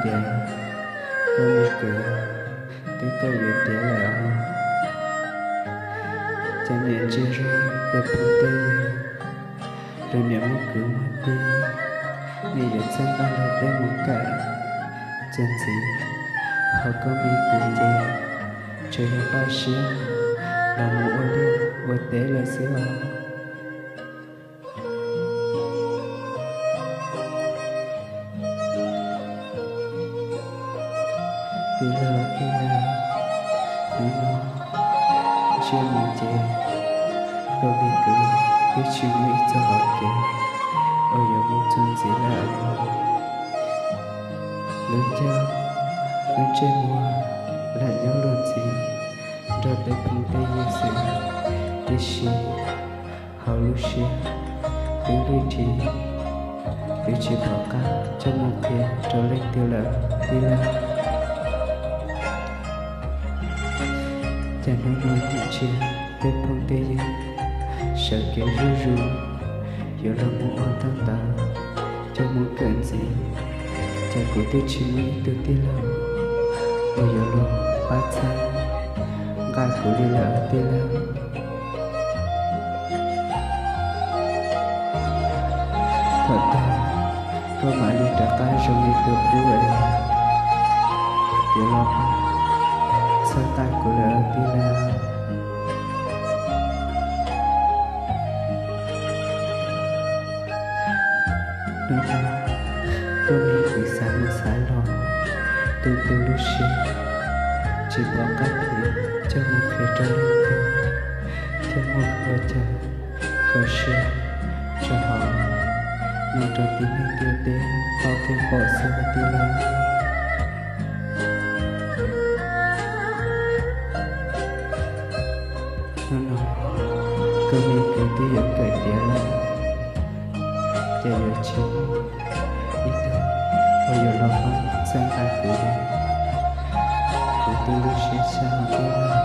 Tias koj me kwv twb kawm yuav tiav lawm os. Cov niam ntsia zog tej phooj tej ywg, luag niam muaj kwv muaj tij, nej yuav txhawb nqa luag tej mus kawm txuas ntxiv. Ho koj me kwv ces tsuas yog npaj siab los mus ua liaj ua teb lawm xwb os. Tij laug, tij laug, hnub no ntsia mus ces koj me kwv twb tsis muaj ib txoj hauv kev uas yuav mus txuas ntxiv lawm. Lub ncauj lub ntsej muag lam nyob luag ntxiv nrog tej phooj tej ywg xwb, tiam sis hauv lub siab twb lwj dhi, twb tsis pom qab coj mus qhia rau leej twg lawm tij laug. Cas hnub no nim ntsia tej phooj tej ywg sawv kev zuj zus, yuav los mus ua ntau ntawv, coj mus kawm ntxiv, ces kuv twb tsis muaj ib tug tij laug uas yuav los pab txhawb nqa kuv li lawm tij laug. Thaum twg koj mam li rov qab zoo li tus qub es yuav los txhawb nqa kuv lawm tij laug. Hnub no koj me kwv xav mus xav los, tu tu lub siab, tsis pom qab phem coj mus qhia rau leej twg, thiaj muaj ua cas kho siab tso hauv no rau tib neeg ntiaj teb tau thiaj pom xwb tij laug. Hnub no koj me kwv twb yuav kawm tiav lawm, ces yuav tsis muaj ib tug uas yuav los pab txhawb nqa kuv li. Kuv tu lub siab xyov tij laug.